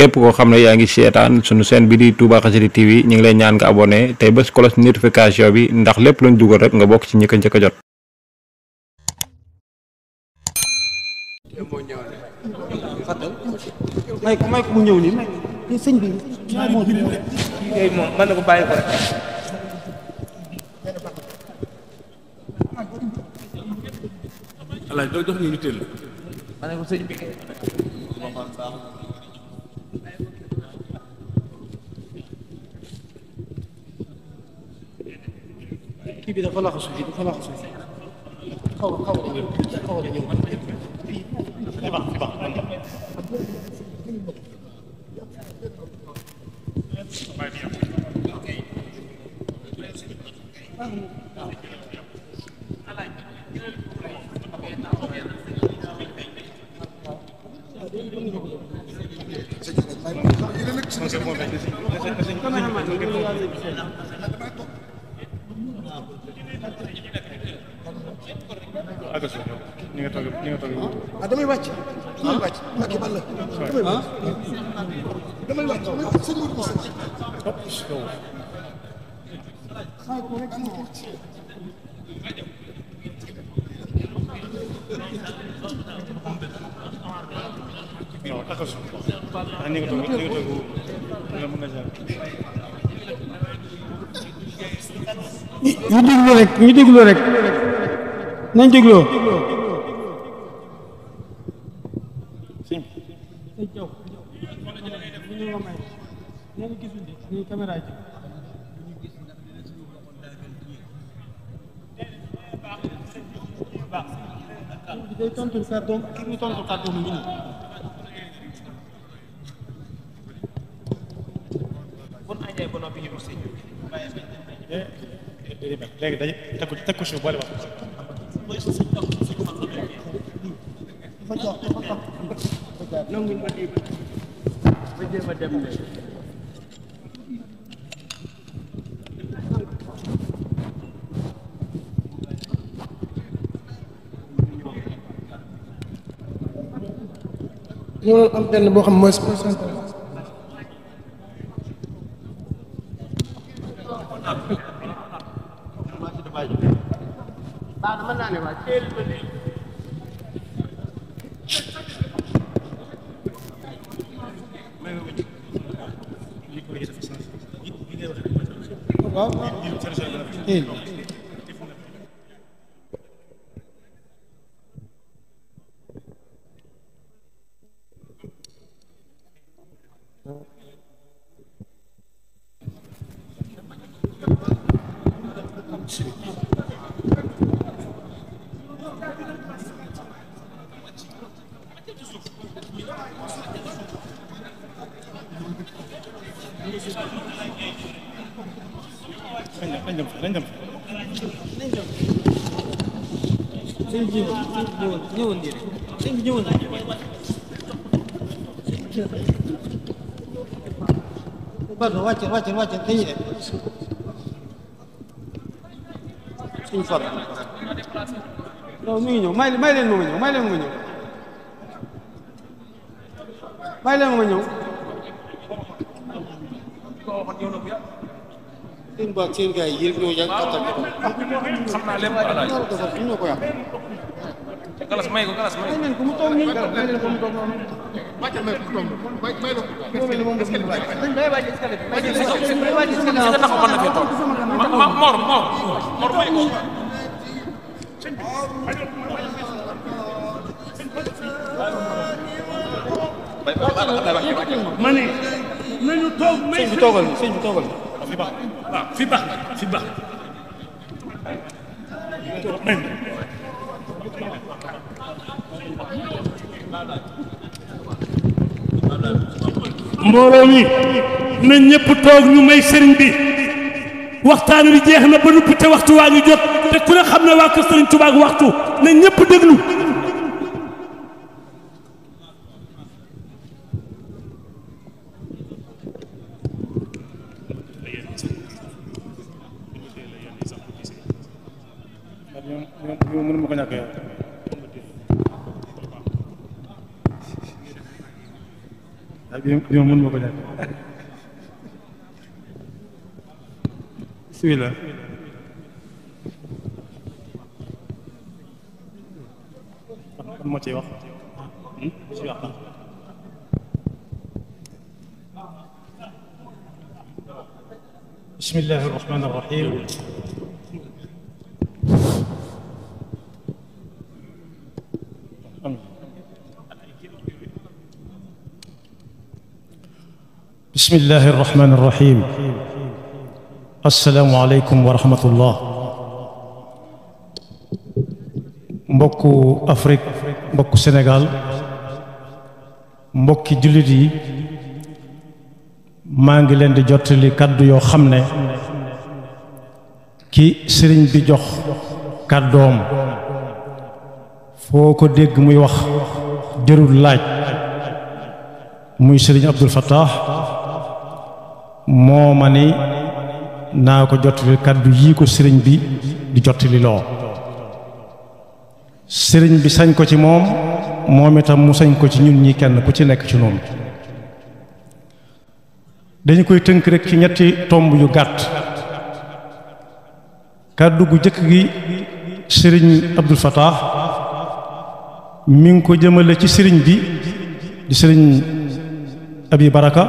képp koo xam ne yaa ngi seetaan sunu chaîne bi di Touba Xassida TV ñu ngi lay ñaan nga abonné tey bés cloche notification bi ndax lépp luñ dugal rek nga bokk ci ñi ko njëkk a jot. may ko mu ñëw nii may sëñ bi moom man na ko bàyyi ko alaaj doo jox ñu teel ma ne ko sëñ bi kii bi dafa laxasu fii dafa laxasu fii xaw la ñëw damay wàcc ak bal la damay wàcc sëñ ñu déglu rek nañ dégloo day tontu kàddoom ki ñu tontu kàddoom ngi nii bon añee ba noppi ñu sëñ léegi dañu teg ko suuf boole wax nangu ma di ba jéem a dem ñu am benn boo xam mooy mën naa ne waa teel ba léegi waaw pardon wàcce dañuy dem suñu far non mi ngi ñëw may leen ma ñëw may leen ma ñëw seen baag seen gars yi yëpp ñoo jàng kattan xam naa lépp alaaj ñoo ko yàq galas may ko may leen ko mu toog nii may leen ko mu toog noonu wàccal may ko toog may la ko taxaw mën na fee toog mor may ko ma ne nañu toog may sëñ bi toogal fi baax mbooloo mi na ñëpp toog ñu may sëriñ bi waxtaan wi jeex na ba noppi te waxtu waa ngi jot te ku ne xam ne waa kër sëriñ Tuubaa ak waxtu na ñëpp déglu mënu ma ko ñàkk bi mën ma ko ñàkk bismillah kan moo ciy wax bismillahi rahmani rahim bismillahi rahmani rahim assalaamu aleykum wa rahmatullah mbokku Afrique mbokku Sénégal mbokki jullit yi maa ngi leen di jottali kàddu yoo xam ne ki sëriñ bi jox kàddoom foo ko dégg muy wax jërul laaj muy sëriñ Abdul Fattah moo ma ni naa ko jottali kàddu yii ko sëriñ bi di jottali loo sëriñ bi sañ ko ci moom moom itam mu sañ ko ci ñun ñi kenn ku ci nekk ci noonu dañu koy tënk rek ci ñetti tomb yu gàtt kàddu gu jëkk gi sëriñ Abdul Fattah mi ngi ko jëmale ci sëriñ bi di sëriñ Abi Baraka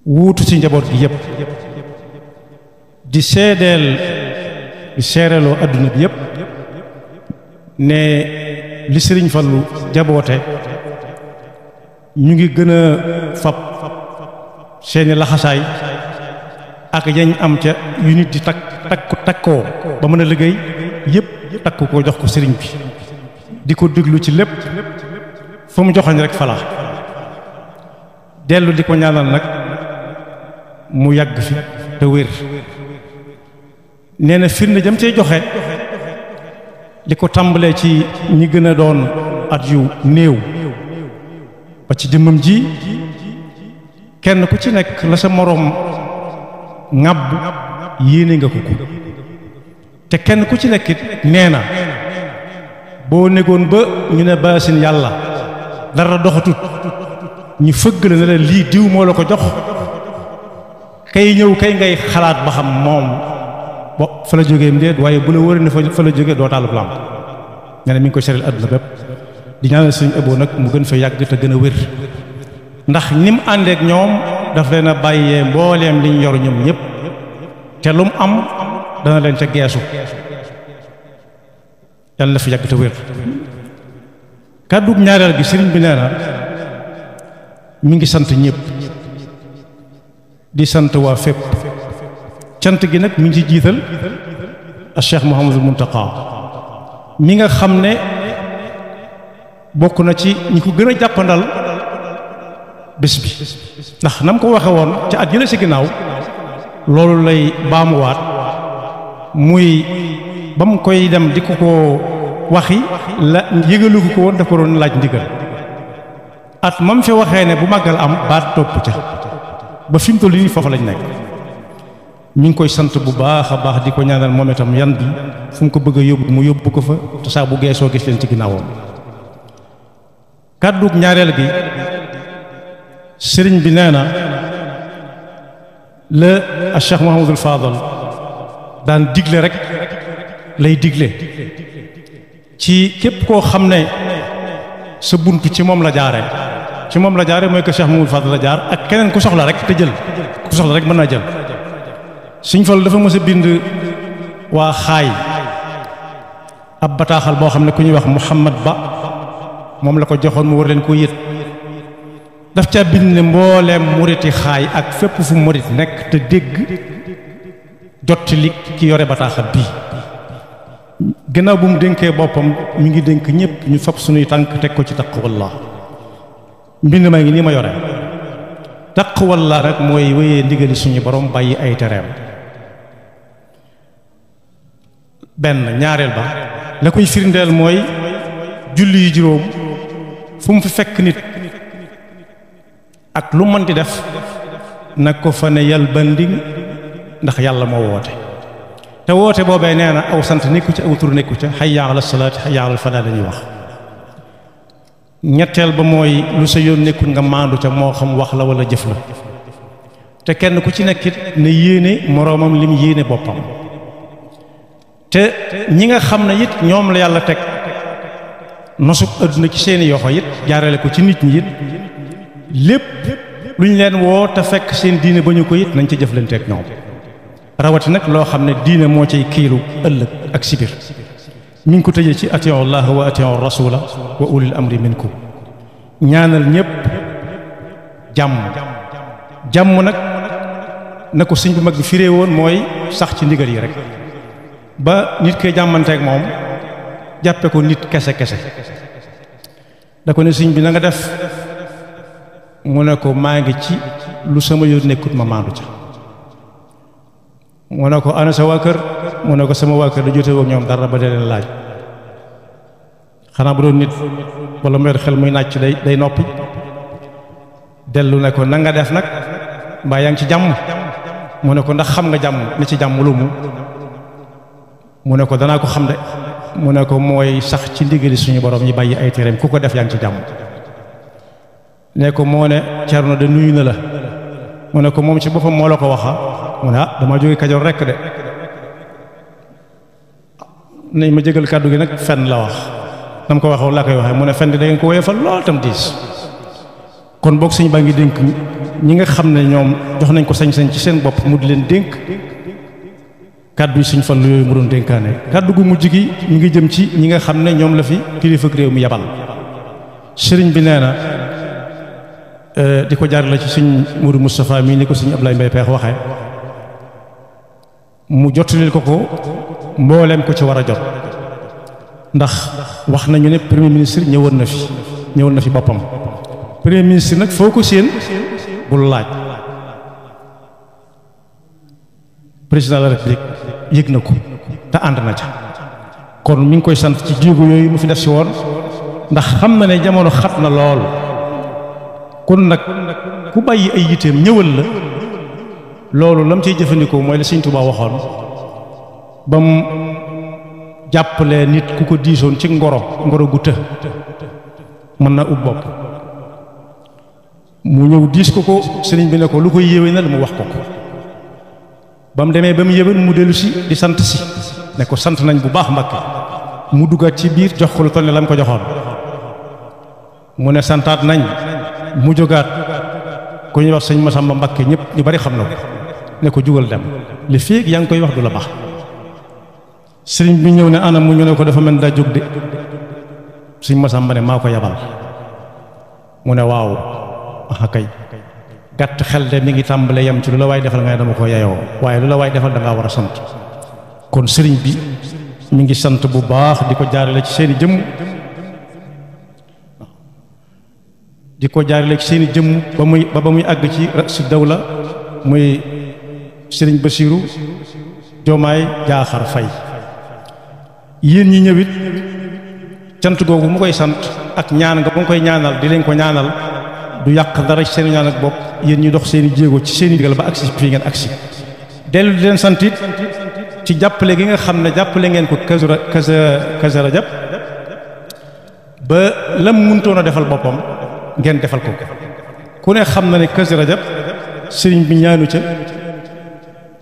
wuutu ci njaboot gi yépp di seereeloo adduna bi yépp ne li sëriñ Fallu jaboote ñu ngi gën a fab seeni laxasaay ak yañ am ca yu nit di takkoo ba mën a liggéey yépp takk ko jox ko sëriñ bi di ko déglu ci lépp fa mu joxoñ rek fala dellu di ko ñaanal nag mu yàgg fi te wér nee na firnde jëm cay joxe li ko tàmbalee ci ñi gën a doon at yu néew ba ci jëmmam ji kenn ku ci nekk la sa moroom ŋàbb yéene nga ko te kenn ku ci nekk it nee na boo négoon ba ñu ne baasin yàlla dara doxatut ñu fëgg la ne la lii diw moo la ko jox kay ñëw kay ngay xalaat ba xam moom bo fa la jógee ndéet waaye bu la wóoree ne fa la jógee doo taalub làmp nee na mi ngi koy seril àdduna bépp di ñaanal sëñ Abo nag mu gën fa yàgg te gën a wér ndax ni mu àndeek ñoom daf leen a bàyyee mbooleem liñ yor ñoom ñëpp te lu mu am dana leen ca geesu yàlla na fi yàgg te wér kàddug ñaareel gi sëriñ bi nee na mi ngi sant ñëpp di sant waa fépp cant gi nag mi ngi ci jiital a Cheikh Mouhamadul Muntaqa mi nga xam ne bokk na ci ñi ko gën a jàppandal bés bi ndax na mu ko waxe woon ca at yële ci ginnaaw loolu lay baamuwaat muy ba mu koy dem di ko waxi la yëgalu ko woon daf ko doon laaj ndigal at mam fi waxee ne bu màggal am baat topp ca ba fi mu toll nii foofu lañ nekk ñu ngi koy sant bu baax a baax di ko ñaanal moom itam yan bi fu mu ko bëgg a yóbbu mu yóbbu ko fa te saa bu geesoo gis leen ci ginnaawam kàddug ñaareel gi sëriñ bi nee na la a Cheikh Mouhamadul Fadal daan digle rek lay digle ci képp koo xam ne sa bunt ci moom la jaare mooy que Cheikh Mouhamadul Fadal la jaar ak keneen ku soxla rek te jël ku soxla rek mën naa jël Sëriñ Fallu dafa mës a bind waa xaay ab bataaxal boo xam ne ku ñuy wax Muhammad Ba moom la ko joxoon mu war leen ko yët daf ca bind ne mbooleem muriti xaay ak fépp fu murit nekk te dégg jotti li ki yore bataaxal bii gannaaw bu mu dénkee boppam mi ngi dénk ñëpp ñu fab suñuy tànk teg ko ci taqwallah mbind maa ngi nii ma yore taqwallah rek mooy wéyee ndigali suñu borom bàyyi ay tereem benn ñaareel ba la koy firndeel mooy julli yi juróom fu mu fi fekk nit ak lu mën di def nag ko fa ne yal bandi ndax yàlla moo woote te woote boobee nee na aw sant nekku ca aw tur nekku ca hayya ala salaati hayya ala falaa lañuy wax ñetteel ba mooy lu sa yoon nekkul nga maandu ca moo xam wax la wala jëf la te kenn ku ci nekkit ne yéene moroomam lim yéene boppam te ñi nga xam ne it ñoom la yàlla teg nosub àdduna ci seeni yoxo it jaarale ko ci nit ñi it lépp lu ñu leen woo te fekk seen diine ba ñu ko it nañ ca jëflanteeg ñoom rawati nag loo xam ne diine moo cay kiilu ëllëg ak sibir mi ngi ko tëjee ci atiiwu llaah wa atiiwu rasuula wa ulil amri minkum ñaanal ñépp jàmm nag na ko sëñ bu mag bi firee woon mooy sax ci ndigal yi rek ba nit koy jàmmanteeg moom jàppe ko nit kese da ko ne sëñ bi na nga def mu ne ko maa ngi ci lu sama yoon nekkut ma maandu ca mu ne ko ana sa waa kër mu ne ko sama waa kër da jotewoo ak ñoom dara ba dee leen laaj xanaa bu doon nit wala mu yor xel muy nàcc day noppi dellu ne ko na nga def nag mbaa yaa ngi ci jàmm mu ne ko ndax xam nga jàmm ni ci jàmm lu mu ne ko danaa ko xam de mu ne ko mooy sax ci ndigali suñu borom yi bàyyi ay tereem ku ko def yaa ngi ci jàmm ne ko moo ne Cerno de nuyu na la mu ne ko moom ci boppam moo la ko waxa mu ne dama jóge Kajoor rekk de nañ ma jégal kàddu gi nag fenn la wax nam ko waxee laa koy waxee mu ne fenn da ngeen ko woyofal lool tam diis kon boog sëñ baa ngi dénk ñi nga xam ne ñoom jox nañ ko sañ-sañ ci seen bopp mu di leen dénk kàddu yi suñ fan yooyu mu doon dénkaane kàddu gu mujj gi ñu ngi jëm ci ñi nga xam ne ñoom la fi kilifa réew mi yabal sëriñ bi nee na di ko jaar la ci suñ Mourou Moustapha mii ni ko suñ Ablaye Mbaye Peex waxee mu jottalil ko mbooleem ko ci war a jot ndax wax nañu ne premier ministre ñëwoon na fi boppam premier ministre nag foo ko séen bul laaj président de la république yëg na ko te ànd na ca kon mi ngi koy sant ci jéego yooyu mu fi def si woon ndax xam na ne jamono xat na lool kon nag ku bàyyi ay yiteem ñëwal la loolu lam ciy jëfandikoo mooy la Sëñ Tuubaa waxoon ba mu jàppalee nit ku ko diisoon ci ngoro gu të mën na ub bopp mu ñëw diis ko sëriñ bi ne ko lu koy yéwénal mu wax ko ba mu demee ba mu yéwén mu dellu si di sant si ne ko sant nañ bu baax Mbàkke mu duggaat ci biir jox ko lu toll ne la mu ko joxoon mu ne santaat nañ mu jógaat ku ñuy wax sëñ Masamba Mbàkke ñëpp ñu bari xam na ko ne ko jugal dem li féeg yaa ngi koy wax du la baax sëriñ bi ñëw ne anam mu ñu ne ko dafa mel daa jóg de sëñ Masamba ne maa ko yabal mu ne waaw aha kay gàtt xel de mi ngi tàmbale yam ci lu la waay defal nga ne dama ko yeyoo waaye lu la waay defal da ngaa war a sant kon sëriñ bi mi ngi sant bu baax di ko jaarale ci seeni jëmm ba muy àgg ci rasu dawla muy sëriñ Basiiru Joomaay Jaaxar Fay yéen ñi ñëwit cant googu mu koy sant ak ñaan nga ba mu koy ñaanal di leen ko ñaanal du yàq dara ci seen ñaan ak bopp yéen ñi dox seeni jéego ci seeni digal ba agsi fii ngeen agsi dellu di leen sant it ci jàppale gi nga xam ne jàppale ngeen ko Kazu Rajab ba lam mënutoon a defal boppam ngeen defal ko ku ne xam na ne Kazu Rajab sëriñ bi ñaanu ca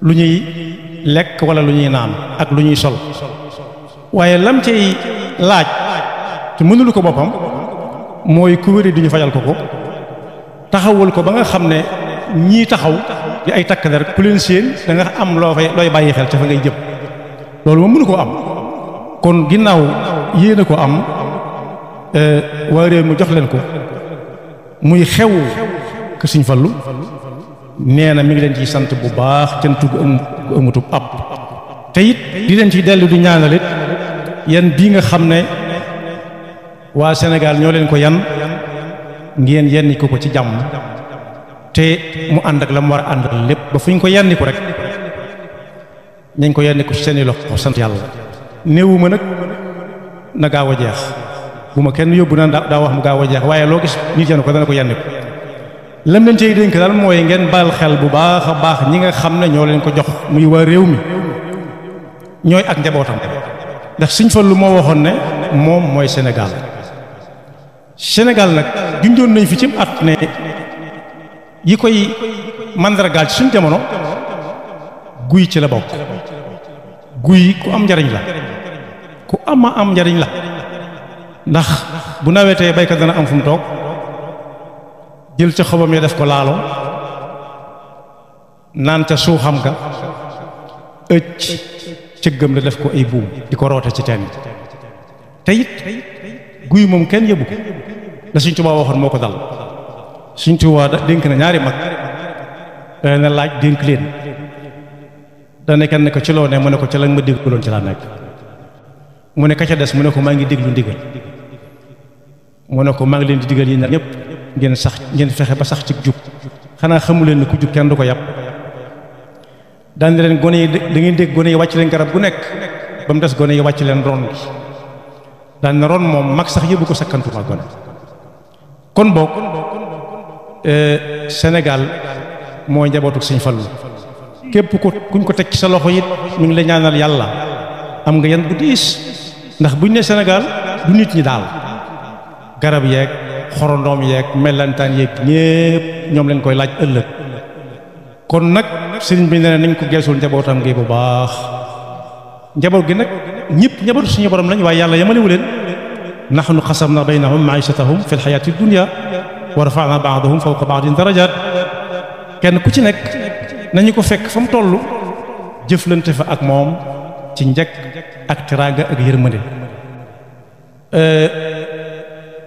lu ñuy lekk wala lu ñuy naan ak lu ñuy sol waaye lam cay laaj te mënulu ko boppam mooy ku wéri di ñu fajal ko taxawul ko ba nga xam ne ñii taxaw di ay takk der ku leen séen da nga am looy bàyyi xel ca fa ngay jëm loolu moom mënu koo am kon ginnaaw yéen a ko am waa réew mi jox leen ko muy xew ke Sëñ Fallu nee na mi ngi leen ciy sant bu baax cantu gu amutub ab te it di leen ciy dellu di ñaanalit yan bii nga xam ne waa Sénégal ñoo leen ko yan ngeen yenni ko ci jàmm te mu ànd ak la mu war a ànd lépp ba fu ñu ko yenni ko rek nañ ko yenni ko ci seeni loxo sant yàlla néewuma nag na gaaw a jeex bu ma kenn yóbbu na daa wax mu gaaw a jeex waaye loo gis nit yenn ko dana ko yenni ko lam leen cay dénk daal mooy ngeen baal xel bu baax a baax ñi nga xam ne ñoo leen ko jox muy waa réew mi ñooy ak njabootam ndax Sëñ Fallu moo waxoon ne moom mooy Sénégal Sénégal nag junjoon nañ fi ci at ne yi koy mandargaal ci suñ jamono guy ci la bokk. guy ku am njariñ la ku am njariñ la ndax bu nawetee baykat dana am fu mu toog jël ca xobam ya def ko laalo naan ca suuxam ga ëcc cëggam la def ko ay buum di ko roote ci teen yi te it guy moom kenn yëbu ko la Sëriñ Tuubaa waxoon moo ko dal Sëriñ Tuubaa dénk na ñaari mag na laaj dénk leen dane kenn ne ko ci loo ne mu ne ko ci la ma déggaloon ci laa nekk mu ne ka ca des mu ne ko maa ngi déglu ndigal mu ne ko maa ngi leen di digal yi ñëpp ngeen fexe ba sax ci jub xanaa xamu leen ne ku jub kenn du ko yàpp daan leen gone yi da ngeen dégg gone yi wàcc leen garab gu nekk ba mu des gone yi wàcc leen ron gi daan na ron moom mag sax yëbu ko sakkantuma gone kon boog Sénégal mooy njabootu Sëñ Fallu képp kuñ ko teg ci sa loxo it ñu ngi la ñaanal yàlla am nga yan bu diis ndax buñ ne Sénégal du nit ñi daal garab yeeg xorondoom yeeg mellantaan yeeg ñépp ñoom leen koy laaj ëllëg kon nag sëriñ bi ne nañ ko geesul njabootam gi bu baax njaboot gi nag ñëpp njabootu suñu borom lañ waaye yàlla yamalewu leen nahnu qasamna baynahum ma'ishatahum fil hayati dunya wa rafa'na ba'dahum fawqa ba'din darajat kenn ku ci nekk nañu ko fekk fa mu toll jëflante fa ak moom ci njëkk ak teraanga ak yërmande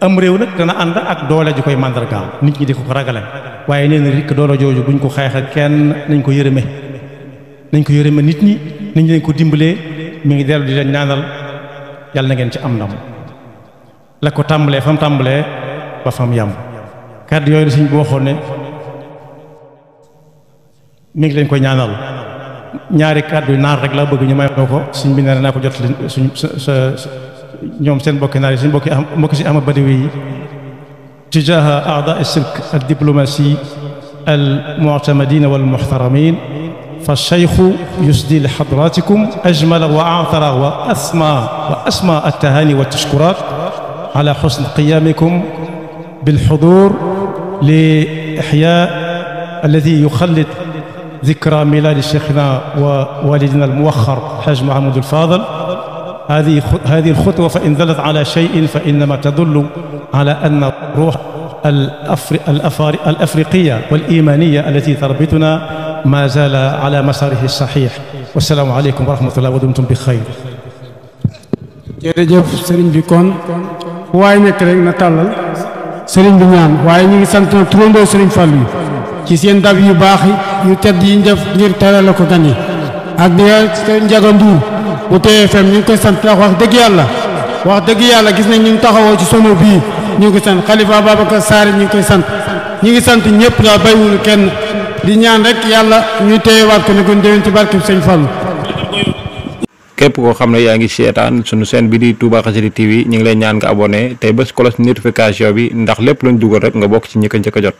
am réew nag dana ànd ak doole ji koy màndargaal nit ñi di ko ragale waaye nee na rikk doole jooju buñ ko xeex ak kenn nañ ko yërëme nit ñi nañ leen ko dimbalee mi ngi dellu di leen ñaanal yàlla na ngeen ci am ndam la ko tàmbalee fa mu tàmbalee ba fa mu yam kàddu yooyu la suñ bu waxoon ne mi ngi leen koy ñaanal ñaari kàddu naar rek la bëgg ñu may ko suñ bi nee naa ko jot leen suñ sa ñoom seen mbokki naar yi suñ mbokki si ama badawi yi tijaaha a'daa as-silk ad-diplomasi al-mu'tamadin wal-muhtaramin fa shaykhu yusdi li hadratikum ajmala wa a'tara wa asma at-tahani wa at-tashkurat ala husn qiyamikum bil-hudur li ihya alladhi yukhallid ذكرى ميلاد شيخنا ووالدنا الموخر حاج محمود الفاضل هذه الخطوة فإن دلت على شيء فإنما تدل على أن الروح الأفريقية والإيمانية التي تربطنا ما زال على مساره الصحيح والسلام عليكم ورحمة الله ودمتم بخير. jërëjëf sëriñ bi kon waaye nekk rek na tàllal sëriñ bi ñaan waaye ñu ngi sant na turandoo sëriñ Fallu ci seen dab yu baax yu tedd yi ñu def ngir terale ko gan yi ak di seen Njaga Nduur bu TFM ñu ngi koy sant ndax wax dëgg yàlla gis nañ ñu ngi taxawoo ci sono bii ñu ngi sant Xalifa Ababacar Sarr ñu ngi koy sant ñu ngi sant ñëpp daal baywul kenn di ñaan rek yàlla ñuy teewaat ko ne kon déwén ci barkeb sëñ Fallu. képp koo xam ne yaa ngi seetaan sunu chaîne bi di Touba Xassida TV ñu ngi lay ñaan nga abonné tey bés cloche notification bi ndax lépp luñ dugal rek nga bokk ci ñi ko njëkk a jot.